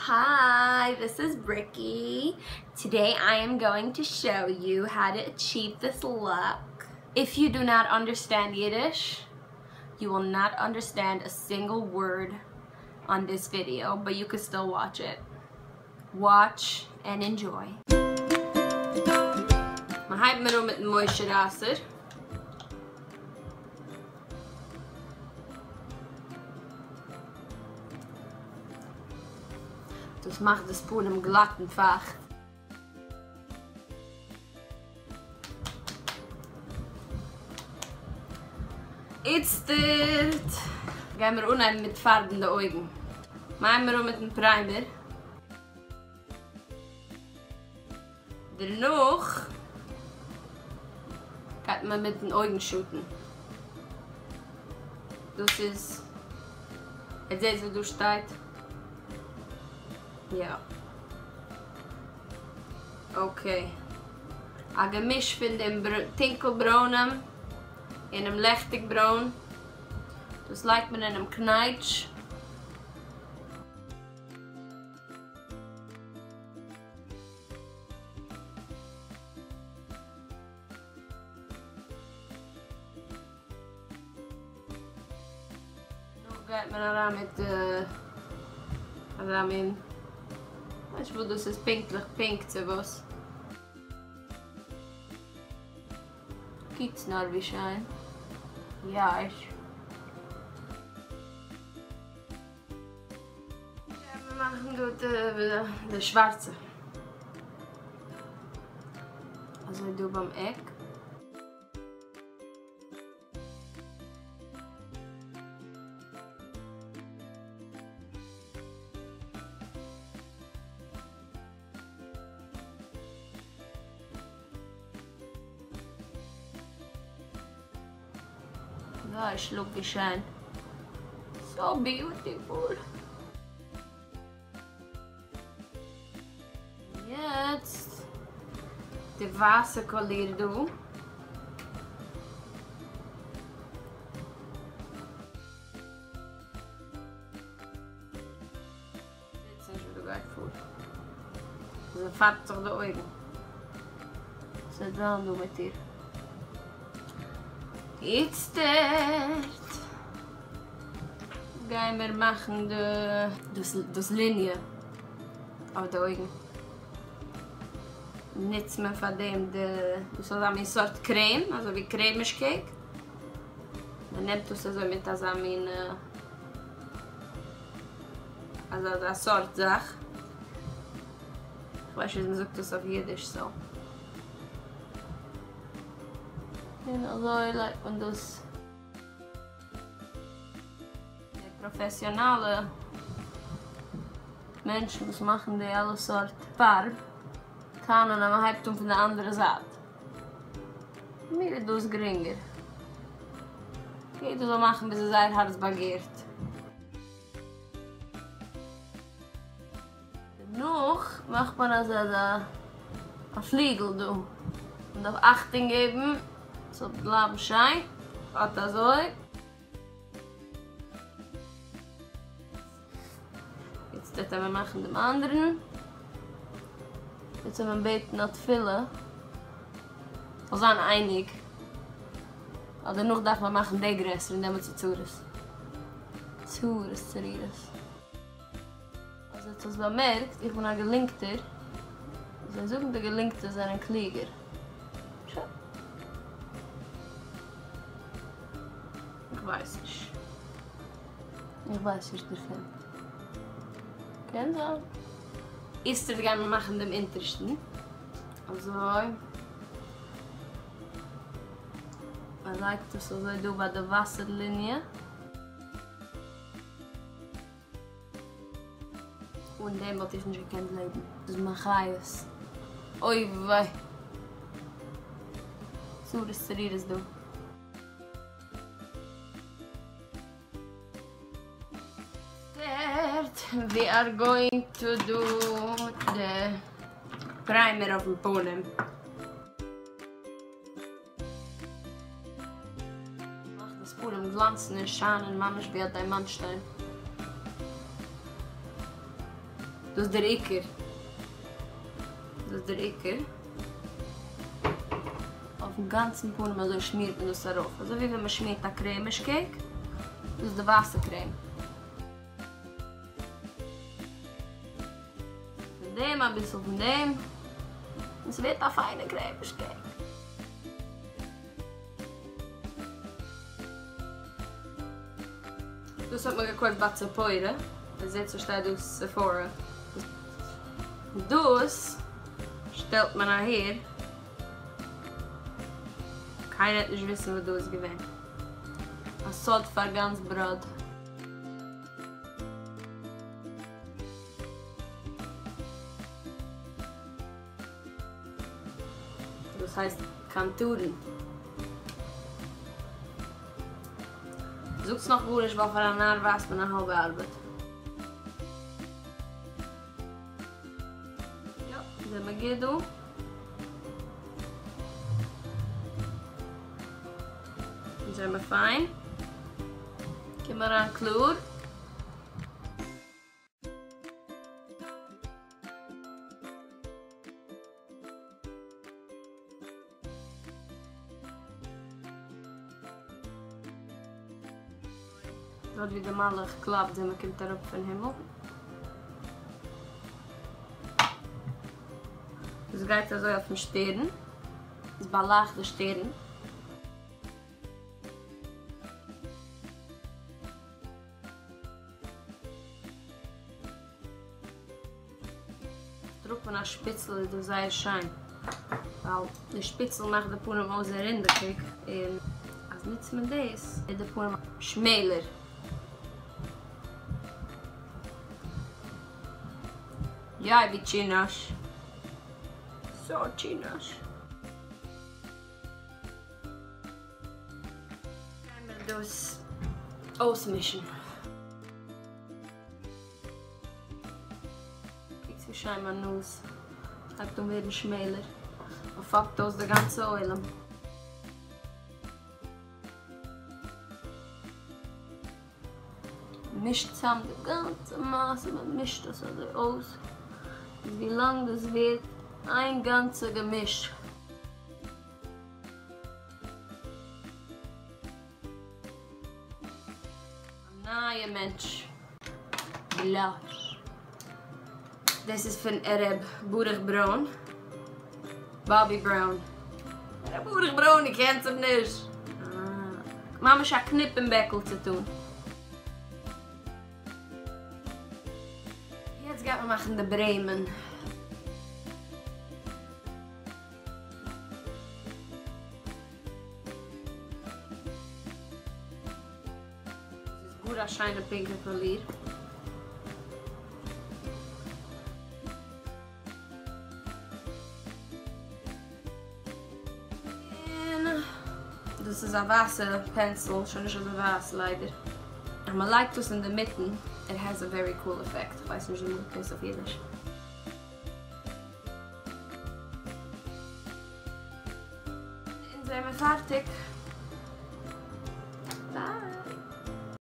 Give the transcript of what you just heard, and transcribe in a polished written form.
Hi, this is Ricky. Today I am going to show you how to achieve this look. If you do not understand Yiddish, you will not understand a single word on this video, but you could still watch it. Watch and enjoy. מ'הייבט מיר אן מיטן moisturizer. דאס מאכט דאס פנים גלאט און פייכט. איצטערט גיימיר אנהייבן מיט פארבן די אויגן. מ'הייבן מיר אן מיטן primer. דערנאך גייט מען מיטן אויגן שאטן. דאס איז, עטס זעהט וואס דא שטייט? יא. Okay. א געמיש פון דעם טונקל ברוינעם און דעם לעכטיג ברוין. דאס לייגט מען אינעם קנייטש. נאך גייט מען אריין מיט אזא מין, כ'ווייס נישט וואס דאס איז פונקטליך, pink צו וואס. קוקטס נאר ווי שיין. ייש. מיר מאכן דא די שווארצע. אזוי דא ביים עק. Gosh, look ווי שיין. So beautiful. יעצט די ווייסע קאליר דא. זעהט נישט וואס דא גייט פאר. זי פארבט זיך די אויגן. וואס וועט זיין דא מיט איר? איצטערט גייען מיר מאכן די דאס ליניע אויף די אויגן. נוצט מען פאר דעם די דאס איז אזא מין סארט creme, אזוי ווי קרעמיש cake. מען נעמט דאס אזוי מיט אזא מין. אזא אזא סארט זאך. כ'ווייס נישט ווי מ'זאגט עס אויף אידיש so. און אזוי לייגט מען דאס. די פראפעסיאנאלע מענטשן וואס מאכן די אלע סארט פארב טענה'ן אז מ'הייבט אן פון די אנדערע זייט. מיר איז דאס גרינגער. יעדער זאל מאכן וויאזוי זייער הארץ באגערט. דערנאך מאכט מען אזא א פליגל דא. מען דארף אכטונג געבן ס'זאל בלייבן שיין. אט אזוי. יעצט טוט מען מאכן דעם אנדערן. יעצט וועט מען בעטן א תפילה זאל זיין אייניג. ווייל דערנאך דארף מען מאכן די גרעסער און דעמאלטס איז צרות. צרות צרורות. אז עטס האטס באמערקט, איך בין א געלינקטער. זיי זאגן די געלינקטע זענען קלוגער. שוין. איך ווייס נישט. איך ווייס נישט דערפון. קען זיין. איצטערט גייען מיר מאכן דעם אונטערשטן. אזוי. מען לייגט עס אזוי דא ביי די וואסער ליניע. אן דעם וואלט איך נישט געקענט לעבן. דאס איז מיין חיות. אוי וויי. צרות צרורות דא. We are going to do the primer אויפן פנים. מאכט דאס פנים גלאנצן און שיינען ממש ווי א דיימאנט שטיין. דאס איז דער עיקר. דאס איז דער עיקר. אויפן גאנצן פנים אזוי שמירט מען דאס ארויף. אזוי ווי ווען מען שמירט א קרעמיש cake. דאס איז די ווייסע cream. פון דעם, אביסל פון דעם. און ס'ווערט א פיינע קרעמיש cake. דאס האט מען געקויפט ביי ציפורה. איר זעט ס'שטייט דא Sephora. דאס שטעלט מען אהער. קיינער וועט נישט וויסן וואס דא איז געווען. א סוד פאר גאנץ בראד. דאס הייסט קאנטורן. זאגטס נאך גארנישט ווייל פאר א נאר ווייזט מען א האלבע ארבעט. יא, זעמער גוט דא. זעמער פיין. קום אריין קלאר. דארט ווי די מלאך קלאפט ווען מ'קומט אראפ פון הימל. דאס גייט אזוי אויפן שטערן. עס באלייכט די שטערן. טראגט מען א שפיצל איז דאס זייער שיין, ווייל די שפיצל מאכט די פנים אויסזען רינדעכיג, און אז נוצט מען דאס איז די פנים שמעלער. יוי ווי טשינאש. סאו טשינאש. גיימיר דאס אויסמישן. קוקטס ווי שיין מיין נאז הייבט אן ווערן שמעלער. מען פאפט אויס די גאנצע עולם. מישט צאם די גאנצע מעשה, מען מישט עס אזוי אויס ביז ווי לאנג דאס ווערט איין גאנצע געמיש. א נייע מענטש. Blush. דאס איז פון ערעב ברוך ברוין. Bobby Brown. ערעב ברוך ברוין, איר קענט אים נישט? ממש א קניפ אין בעקל צו טון. יעצט גייט מען מאכן די ברעמען. ס'איז גאר א שיינע פינקע קאליר. און דאס איז א ווייסע pencil, שוין נישט אזוי ווייס ליידער. אז מען לייגט דאס אינדערמיטן, it has a very cool effect, כ'ווייס נישט ווי מ'זאגט דאס אויף אידיש. אונז זעמער פארטיג.